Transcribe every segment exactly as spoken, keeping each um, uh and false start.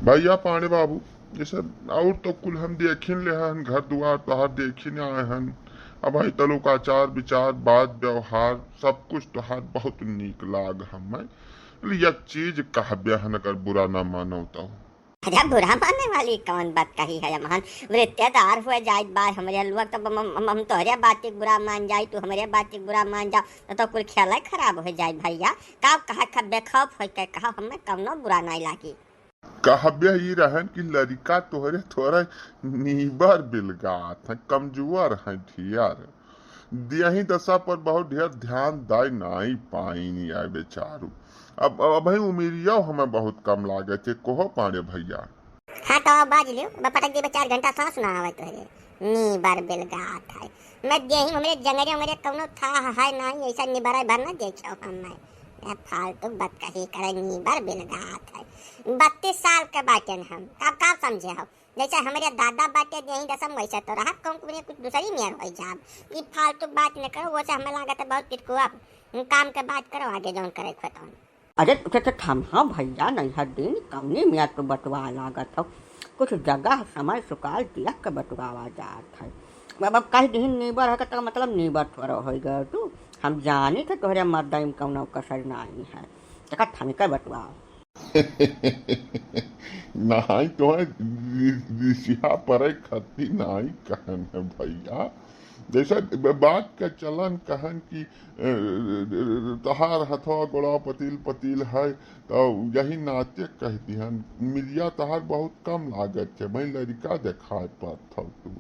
भैया पांड़े बाबू, जैसे और तो कुल हम देखिन ले हन, घर दुआर तोहार देखिन आए हन। अब भाई तलुक आचार विचार, बात व्यवहार, सब कुछ तोहार बहुत नीक लाग हमें। लेकिन एक चीज कहबे हन, अगर बुरा ना मानो तो। अरे, बुरा माने वाली कौन बात कही है अमहन? रिश्तेदार हुए जाइत बा हमरे लोग, तो हम, हम, हम तोहरे बात के बुरा मान जाई, तू हमरे बात के बुरा मान जाओ, तो, तो कुल खेल खराब हो जाई भैया। का कहा, खा बेखौफ होई के कहा, हमें कौनो बुरा नहीं लागी। कहबे ई रहन कि लड़िका तोहरे थोड़ा नीबर बिलगात है, कमजोर है ढेर। देही दशा पर बहुत ढेर ध्यान दाई नाई पाइन यार बेचारू। अब, अब भाई उमिरिया हमें बहुत कम लागे थे, कहो पांड़े भैया। हाँ तो अब बाज लियो, अब पटक देबे चार घंटा सांस ना आवे तोहरे। नीबर बिलगात है। मैं देही हमरे जंगरे उंगरे कौनो था है नाई, ऐसा निबराई भर ना देखे हम मैं। ए, फालतू बात कही करे, नीबर बिलगात है। बत्तीस साल के बाटे न हम, अब का समझे हो? जैसे हमरे दादा बाटे देही दसम, वैसे तो रहा कहूँ कुछ दूसरी मेर हो जाब। ई फालतू बात न करो, वो से हमें लागत है बहुत तिरकुआ। काम के बात करो, आगे जौन करे खोतौन। अरे तो, तो थम्हा भैया, नैहर दिन कौनी मेर तो बटुआ लागत हो। कुछ जगह समय सुकाल तिलक के बटुआवा जात है। अब, अब कह दिहिन नीबर है तो मतलब नीबर थोड़ा हो गए तू। हम जानी थे तोहरे मर्दाई में कौनो कसर नाई है। तका थमिका बटुआ। नाई तो है, रिसिया परे खत्ती नाई कहन है भैया। जैसा ब-, बात का चलन कहन कि, अ, तहार हथवा गोड़वा पतील पतील है, तो यही नाते कह दिहन, मिरिया तहार बहुत कम लागत है, भाई लड़िका देखाए पात हो तू।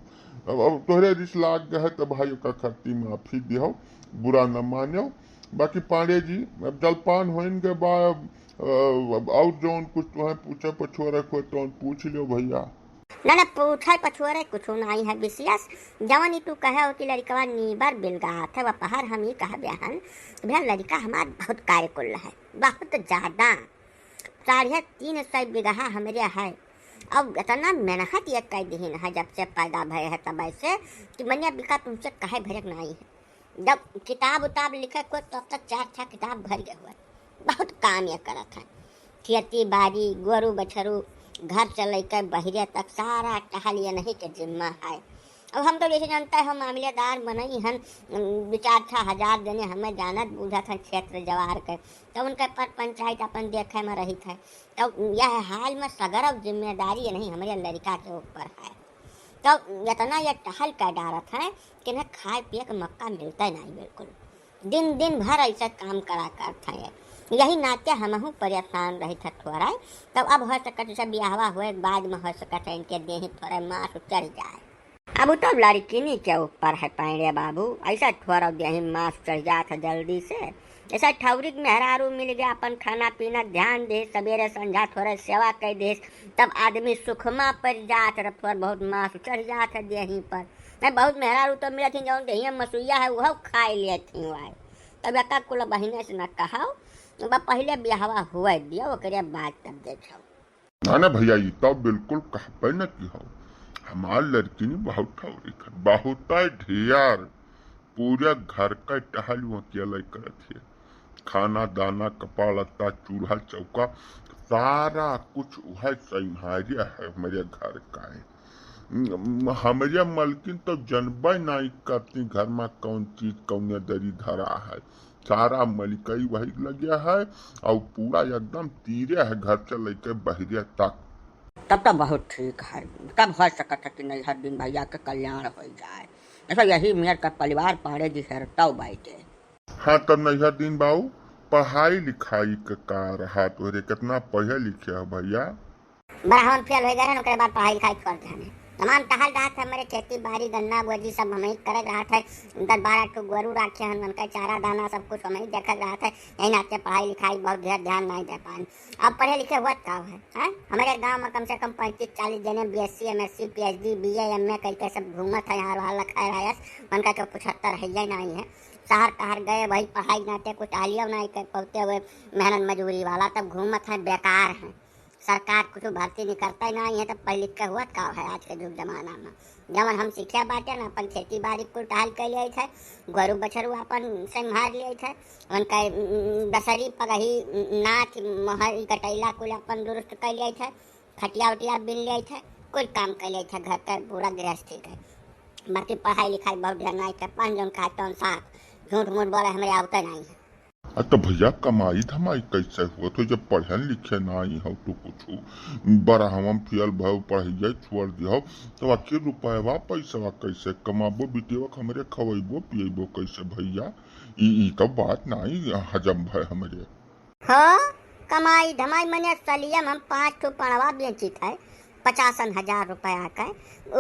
अब, अब तोहरे रिस लाग गए है, तो भाई ओका खत्ती माफी दिहो, बुरा न मानो। बाकी पांड़े जी, अब जलपान होइन के बा, अब, अ, अब और जौन कुछ तुहें पूछे पछुआ रखो, तौन पूछ लियो भैया। ना, ना, पूछे पछुआ रहे कुछ नहीं है विशेष। जवन ई तू कहे हो कि लड़िकवा नीबर बिलगात है, वह पहर हम ई कह बेहन कि भैया लड़िका हमार बहुत कार्यकुल है, बहुत ज्यादा। साढ़े तीन सौ बीघा हमरे है। अब इतना मेहनत ये कर दिहिन है, जब से पैदा भय है तब से कि मनिया बिका तुमसे कहे भरक नहीं है। जब किताब उताब लिखे को तब तक चार छह किताब भर गए हुए। बहुत काम ये करत है, खेती बाड़ी, गोरू बछरू, घर से लेकर बहिरे तक सारा टहल ये नहीं के जिम्मा है। अब हम तो जैसे जानते हैं मामलेदार मनई हन, दो चार छह हजार जने हमें जानत बूझत हैं क्षेत्र जवार के, तो उनके पर पंचायत अपन देखे में रहित है। तो यह हाल में सगरव जिम्मेदारी ये नहीं हमारे लड़िका के ऊपर है। तो इतना ये टहल कर डारत है कि इन्हें खाए पिए के मौका मिलता ही नहीं बिल्कुल। दिन, दिन भर ऐसे काम करा करत है। यही नाते हमहू परेशान रहित है थोड़ा। तब अब हो सकत जैसे बियाहवा हुए के बाद में हो सकत है इनके देही थोड़ा मास चढ़ जाए। अब उ तो लड़किनी के ऊपर है पांड़े बाबू, ऐसा थोड़ा देही मास चढ़ जात है जल्दी से। जैसे ठौरी के मेहरारू मिल गया, अपन खाना पीना ध्यान दे, सवेरे संझा थोड़ा सेवा कर दे, तब आदमी सुखमा पड़ जात है, थोड़ा बहुत मास चढ़ जात है देही पर। नहीं, बहुत मेहरारू तो मिलत ही, जौन देहिया मसुइया है, वह खाए लेत ही वाए। तब एका कुल बहिने से न कहाओ, बा पहिले बियाहवा हुए दियो, ओकरे बाद तब देखो। ना, ना भैया, ई तो बिल्कुल कहबे न की हो। हमार लड़किनी बहुत ठौरी है, बहुत है ढेर। पूरा घर का टहल वो अकेले करत है। खाना दाना, कपड़ा लत्ता, चूल्हा चौका, सारा कुछ वह संभारिया है हमारे घर का है। म-, हमरे मलकिन तो जनबे नहीं करती घर में कौन चीज कौने दरी धरा है। सारा मलिकई वही लगे है और पूरा एकदम तीरे है घर से लेके बहिरे तक। तब तो बहुत ठीक है, तब हो सकत है कि नैहर दिन भैया के कल्याण हो जाए। ऐसा यही मेर का परिवार पांड़े जी हेरतौ बाइटे। हाँ, तब नैहर दिन बाऊ, पढ़ाई लिखाई के का रहा तोहरे, कितना पढ़े लिखे हो भैया? बारहवाँ फेल हो गए रहन, ओकरे बाद पढ़ाई लिखाई छोड़ देहन। तमाम टहल रहा था, हमरे खेती बाड़ी, गन्ना बोजी सब हमही करे रहा था। दस बारह ठो गोरू राखे हन, उनका चारा दाना सब कुछ हमही देखे रहा था। यही नाते पढ़ाई लिखाई बहुत ढेर ध्यान नहीं दे पाए। अब पढ़े लिखे हुआ का है, हैं? हमारे गांव में कम से कम पैंतीस चालीस जने B S C, M S C, P H D, B A, M A करके सब घूमत है, यहाँ वाला खैर आयस, उनका तो पचहत्तर है ही नहीं है। शहर तहर गए, वही पढ़ाई नाते कुछ आलियो नहीं कर पाते हुए, मेहनत मजूरी वाला तब घूमत है, बेकार है। सरकार कुछ भर्ती निकलता ही नहीं है, तब पढ़ लिख के हुआ का है आज के जुग जमाना में। जवन हम सीखे बाटे ना, अपन खेती बाड़ी कुल टहल कर लिए थे, गोरू बछरू अपन संभाल लिए थे, उनका, उम, दसरी पगही, उम, नाथ महरी कटैला कुल अपन दुरुस्त कर लिए थे। खटिया उटिया बिन लेइत है, कुल काम कर लेइत है घर के, पूरा गृहस्थी के। बाकी पढ़ाई लिखाई बहुत ढेर नाई के, पढ़ जौन कहे तौन साफ, झूठ मूठ बोले हमरे आवते नाई है। आ तो भैया, कमाई धमाई कैसे हुआ? तो जब पढ़े लिखे नाई हो तो कुछ बड़ा हम फेल भव, पढ़ाई छोड़ दियो, तो आखिर रुपयवा पैसवा कैसे कमाबो? बिटिया के हमरे खवैबो पियबो कैसे भैया? ई, ई तो बात नाई हजम भय हमरे। हो, कमाई धमाई मने सलियम हम पाँच ठो पड़वा बेचित है, पचासन हजार रुपया के,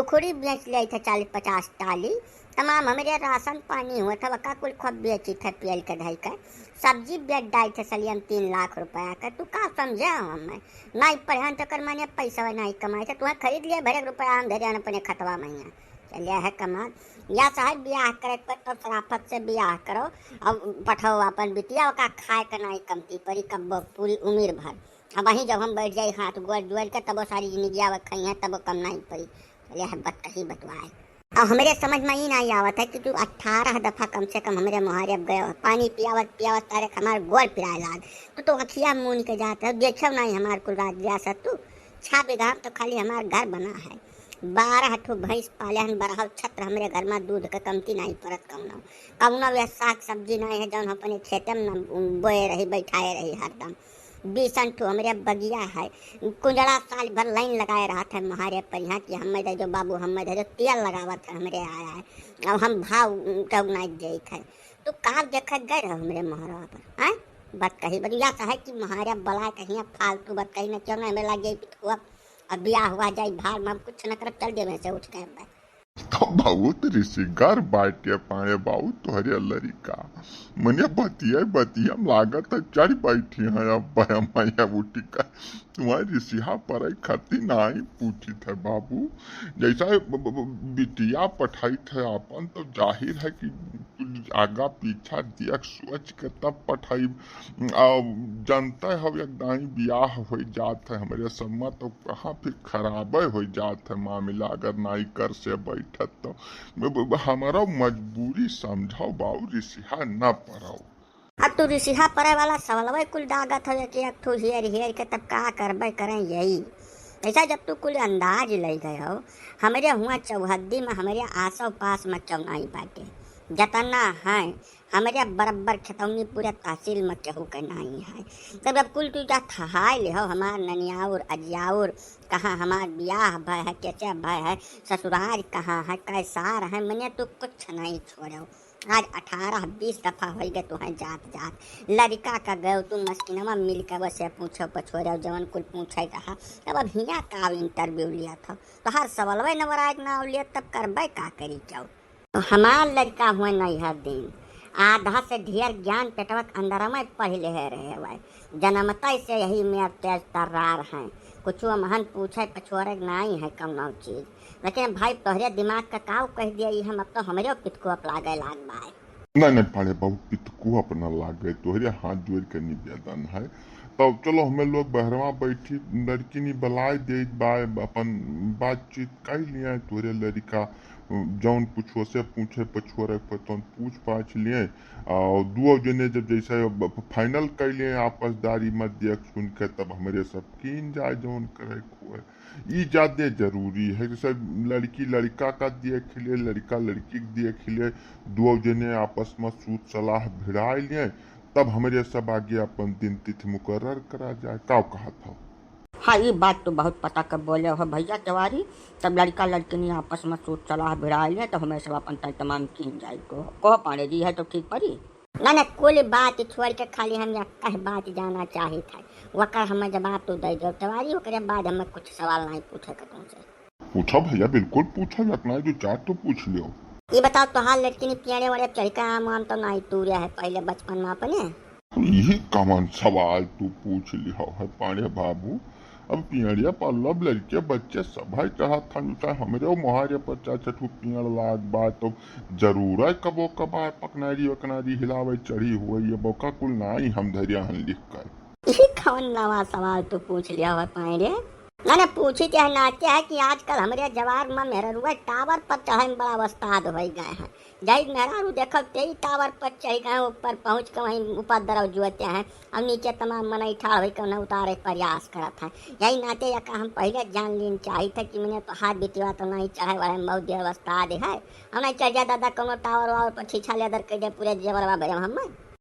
उखड़ी बेच लेइत है चालीस पचास टाली, तमाम हमरे राशन पानी होत है, वका कुल खूब बेचित है पियल के धई के, सब्जी बेच डाइत है सलियम तीन लाख रुपया के, तू का समझे हो हमें? नाई पढ़न तकर मने पैसा नाई कमाइत है, तुहें खरीद लिए भरे रुपया हम धरे अपने खतवा में हियाँ। चलिया है कमाल। या साहब बियाह करे के पर तब शराफत से बियाह करो, अब पठाओ अपन बिटिया, ओका खाए के नाई कमती पड़ी, कब्बो पूरी उम्र भर। अब वहीं जब हम बैठ जाई हाथ गोड़ जोड़ के, तबो सारी जिंदगी आवत खाई है, तबो कम नाई पड़ी। चलिया है बतकही बतवाए। अब हमरे समझ में ई नाई आवत है कि तू अठारह दफा कम से कम हमरे मोहारे अब गयो, पानी पियावत पियावत तारे हमार गोड़ पिराए लाग, तो, तो अखिया मून के जात है, देखो नाई हमार कुल राज रियासत तू। छह बीघा में तो खाली हमार घर बना है, बारह ठो भैंस पाले हन, बरहौ छत्र हमरे घर में दूध के कमती नाई पड़त कौनो। कौनो वह साग सब्जी नाई है जौन हम अपने खेते में न बोए रही, बैठाए रही हरदम। बीसन ठो हमरे बगिया है, कुंजड़ा साल भर लाइन लगाए रहत है मोहारे पर यहाँ कि हमें दे दो बाबू, हमें दे दो, तेल लगावत है हमरे आया है। अब हम भाव तो नाई देत है, तो का देखे गए रहो हमरे मोहरवा पर, हैं? बतकही बतिया कहे कि मोहारे बलाए कहिया फालतू बतकही न क्यों ना हमें लग जाई पितकुआ। अब बियाह हुआ जाई भार में, हम कुछ न करब, चल देवे से उठ के हम। तो बहुत रिसिगर बाटे पाए बाबू तोहरे लड़िका। मने बतिया बतिया में लागत है चढ़ बैठी हैं अब मैया उठी का। तुम्हारे रिसिहा पराई खातिर नाई पूछित है बाबू। जैसा ब-, ब-, ब-, बिटिया पठाइत है आपन तो जाहिर है कि आगा पीछा देख सोच के तब पठाई। आ, जानते हो, एक दाई बियाह हो जात है हमरे सब में, तो कहाँ फिर खराबे हो जात है मामला, अगर नाई कर से बैठत तो। ब-, ब-, ब-, हमारा मजबूरी समझाओ बाबू, रिसिहा न पड़ाओ। अब तू रिसिहा पड़े वाला सवालवे कुल दागत हो एक एक ठो हेर हेर के, तब का करबे करें यही। ऐसा जब तू कुल अंदाज ले गए हो, हमरे हुआ चौहद्दी में, हमरे आसो पास में क्यों नाई बाटे, जतना है हमरे बरब्बर खतौनी पूरे तहसील में केहू के नाई है। तब जब कुल तू जा थहाय ले हो, हमार ननियाउर, अजियाउर, कहाँ हमार बियाह भय है, कैसे भय है, ससुराल कहाँ है, कैसार है, मने तू कुछ नहीं छोड़ो। आज अठारह बीस दफा होई गए तुहें जात जात। लड़िका का गयो तू मस्किनवा मिल के वसे पूछो पछोरे जवन कुल पूछे रहा। तब अब हियाँ का interview लिया था? तो हर सवालवे नवराज ना लिया, तब करबे का करी क्यों? हमार लड़िका हुए नैहर दिन, आधा से ढेर ज्ञान पेटवा के अंदर में पढ़ ले रहे हुए। जन्मता से यही में अब तेज तर्रार हैं। कुछो महन पूछे पछोरे नाई है कौनो चीज। लेकिन भाई तोहरे दिमाग का काव कह दिया, ई हम अब तो हमरे पितकुआ पे लागे लाग बाय। नहीं, नहीं, पाड़े बाबू, पितकुआ पे ना लागे, तोहरे हाथ जोड़ के निवेदन है। तो चलो, हमें लोग बहरवा बैठी, लड़की नी बलाए दे बाय, अपन बातचीत कर लिया, तोहरे लड़िका जौन कुछ से पूछे पछोरे पर तौन पूछ पाछ लिए। और दुओ जने जब जैसे अब final कर लिए आपसदारी में देख सुन के, तब हमरे सब कीन जाए जौन करे खोए। ई जादे जरूरी है। जैसे लड़की लड़िका का देख लिए, लड़िका लड़की के देख लिए, दुओ जने आपस में सूत सलाह भिड़ाए लिए, तब हमरे सब आगे अपन दिन तिथि मुकर्रर करा जाए। का कहत हो? हाँ, ई बात तो बहुत पता के बोले हो भैया तिवारी। तब लड़िका लड़किनी आपस में सूत सलाह भिड़ाए लिए, तब हमें सब अपन तय तमाम कीन जाए। को, को पाड़े जी है तो ठीक पड़ी। ना, ना, कुल बात छोड़ के खाली हम यक्का बात जाना चाहित है। वकर हमें जवाब तू दे दो तिवारी, ओकरे बाद हमें कुछ सवाल नहीं पूछे के तुमसे। पूछो भैया, बिल्कुल पूछो, यतना दो चार तो पूछ लियो। ये बताओ, तोहार लड़किनी पियड़े वड़े चढ़ के आम वाम तो नहीं तूरे है पहले बचपन में अपने? यही कमन सवाल तू पूछ लिहो है पाड़े बाबू? अब पियड़िया पर लब लड़के बच्चे सभे चढ़त हन, चाहे हमरे मोहारे पर चार छठू पियड़ लाग बा, तो जरूर है कबो कबार पकनारी वकनारी हिलावे चढ़ी हुई, ये बौका कुल नाई हम धरिया हन लिख कर। ई कौन नवा सवाल तू पूछ लिया हुआ पाड़े? ना, ना, पूछी ते है, नाते है कि आजकल हमरे जवार में मेहररुआ टावर पर चढ़े में बड़ा उस्ताद होइ गए हैं। जई मेहरारू देखब, तेई टावर पर चढ़ गए, ऊपर पहुँच के वहीं उपद्रव जुअते हैं। अब नीचे तमाम मनई ठाड़ होई के उन्हें उतारे के प्रयास करत हैं। यही नाते यका हम पहिले जान लीन चाहित है कि मने तोहार बिटिया तो नहीं चढ़े वाले में बहुत देर उस्ताद है। हम नहीं चढ़ जा दादा, कौनो टावर वावर पर छीछा लेदर कर दे, पूरे जेवरवा भरे हम।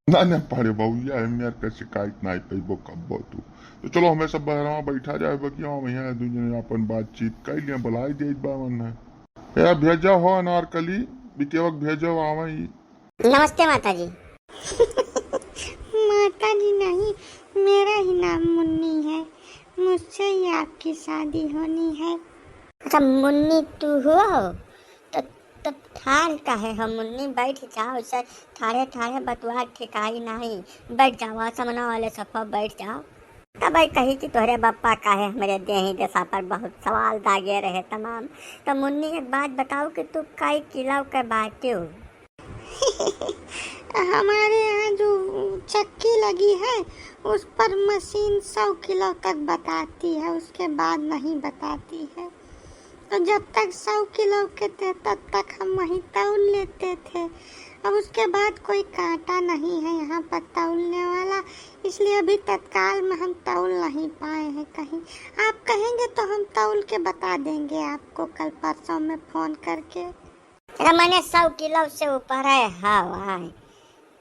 ना, ना, पाड़े बाबू, यह मेर के शिकायत नहीं पैबो कब्बो तू। तो चलो, हमें सब बहरवा बैठा जाए, बकिया हम यहाँ दू जने अपन बातचीत कर लिया, बुलाई दे बा मन है। ए, भेजो हो अनारकली, बिटियावा के भेजो, आवे ई। नमस्ते माता जी। माता जी नहीं, मेरा ही नाम मुन्नी है, मुझसे ही आपकी शादी होनी है। अच्छा मुन्नी तू हो? तो, तो ठाड़ काहे हो मुन्नी? बैठ जाओ, इसे ठाड़े ठाड़े बतुआ ठिकाई नहीं। बैठ जाओ, आसमना वाले सफा बैठ जाओ। तब आई कही कि तोहरे बप्पा काहे हमरे देही देसा पर बहुत सवाल दागे रहे तमाम। तो मुन्नी एक बात बताओ कि तू कई किलो के बाटियो? हमारे यहाँ जो चक्की लगी है, उस पर मशीन सौ किलो तक बताती है, उसके बाद नहीं बताती है। तो जब तक सौ किलो के थे, तब तक हम वहीं तौल लेते थे। अब उसके बाद कोई कांटा नहीं है यहाँ पर तौलने वाला, इसलिए अभी तत्काल में हम तौल नहीं पाए हैं कहीं। आप कहेंगे तो हम तौल के बता देंगे आपको कल परसों में फोन करके। अरे, मने सौ किलो से ऊपर है, हाँ, हाँ।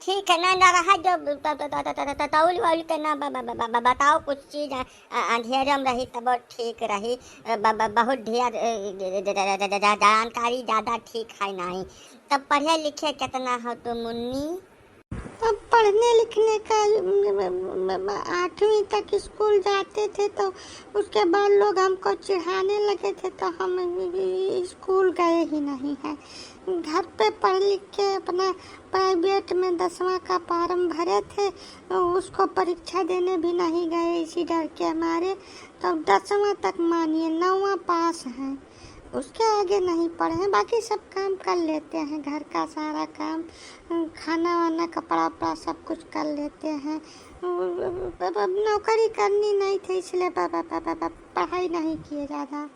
ठीक है, ना, ना, रहा जो ब-, ब-, ब-, ब-, ब-, ब-, तौल वौल के ना ब-, ब-, ब-, ब-, ब-, बताओ कुछ चीज, अ, अ, अंधेरे में रही तब ठीक रही। अ, ब-, ब-, बहुत ढेर, अ, ज-, ज-, ज-, ज-, ज-, जानकारी ज्यादा ठीक है नहीं। तब पढ़े लिखे कितना हो तू मुन्नी? तब पढ़ने लिखने का, म-, म-, म-, म-, आठवीं तक स्कूल जाते थे तो उसके बाद लोग हमको चिढ़ाने लगे थे तो हम स्कूल गए ही नहीं हैं। घर पे पढ़ लिख के अपना प्राइवेट में दसवाँ का फार्म भरे थे, उसको परीक्षा देने भी नहीं गए इसी डर के मारे। तो दसवाँ तक मानिए, नौवाँ पास हैं, उसके आगे नहीं पढ़े हैं। बाकी सब काम कर लेते हैं, घर का सारा काम, खाना वाना, कपड़ा उपड़ा सब कुछ कर लेते हैं। अब, अब नौकरी करनी नहीं थी, इसलिए प-, प-, प-, प-, प-, पढ़ाई नहीं किए ज़्यादा।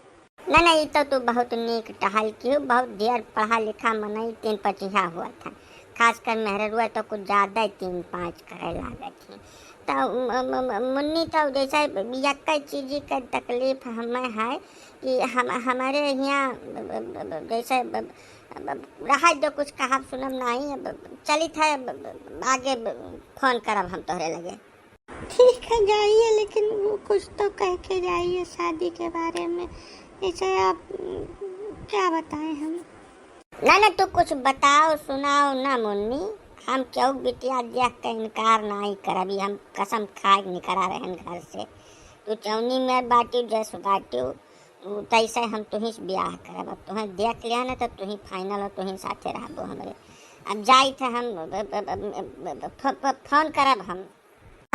ना, ना, ई तो तू बहुत नीक टहल की हो, बहुत ढेर पढ़ा लिखा मनई तीन पचिहा हुआ था, खासकर मेहररुआ तो कुछ ज्यादा ही तीन पाँच करे लागत ही। तो म-, म-, म-, मुन्नी तो जैसे यक्के चीज के तकलीफ हमें है कि हम, हमारे यहाँ जैसे रहा जो कुछ कहब सुनब नहीं, अब चलित है, आगे फोन करब हम तोहरे लगे। ठीक है, जाइए, लेकिन वो कुछ तो कह के जाइए शादी के बारे में। इसे आप, उम, क्या बताएं हम? ना, ना, तू कुछ बताओ, सुनाओ ना मुन्नी। हम केहू बिटिया देख के इनकार नाई करब, ई हम कसम खाए के निकरा रहन घर से। तू चौनी में बाटियो, जस बाटियो, उ तैसे हम तुही से ब्याह करब। अब तुहें देख लिया ना, तो तुही final हो, तुही साथे रहबो हमरे। अब जाइत है हम, ब-, ब-, ब-, ब-, ब-, फ-, फ-, फोन करब हम।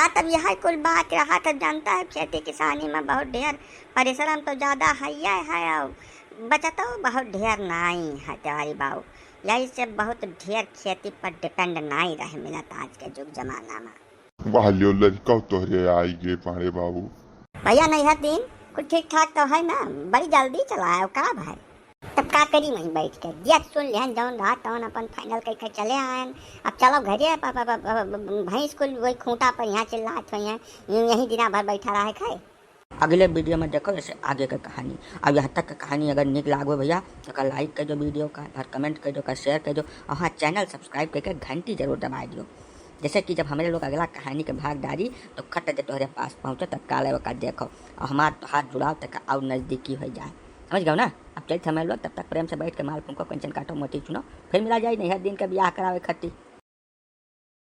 हाँ, तब यह कुल बात रहा, तब जानता है, खेती किसानी में बहुत ढेर परिश्रम तो ज्यादा है, है, और बचतो बहुत ढेर नाई है, तिवारी बाबू। यही से बहुत ढेर खेती पर depend नाई रह मिलत आज के जुग जमाना में। वाह लियो लड़का तोहरे आई गे पाड़े बाबू। भैया नैहर दिन कुल ठीक ठाक तो है ना? बड़ी जल्दी चला आयो का भाई? तब का करी वहीं बैठ के? दिया सुन लेहन जौन रहा तौन अपन final कइ के चले आयन। अब चलो घरे, प-, प-, प-, प-, भैंस कुल वही खूंटा पर यहाँ चिल्लात हुई हैं, यहीं दिना भर बैठा रहा है खाए। अगले video में देखो जैसे आगे का कहानी। अब यहाँ तक का कहानी अगर नीक लागो भैया, तो का like कर दो video का, और comment कर दो, का share कर दो, और हाँ, channel subscribe करके घंटी जरूर दबाए दियो। जैसे कि जब हमरे लोग अगला कहानी के भाग डारी, तो खट दे तोहरे पास पहुँचो, तत्काल ओका देखो, और हमार तोहार जुड़ाव तक और नजदीकी हो जाए। समझ गयो ना? अब चलित हमरे लोग, तब तक प्रेम से बैठ के माल फूंको, कंचन काटो, मोती चुनो, फिर मिला जाए नैहर दिन के ब्याह करावे खत्ती।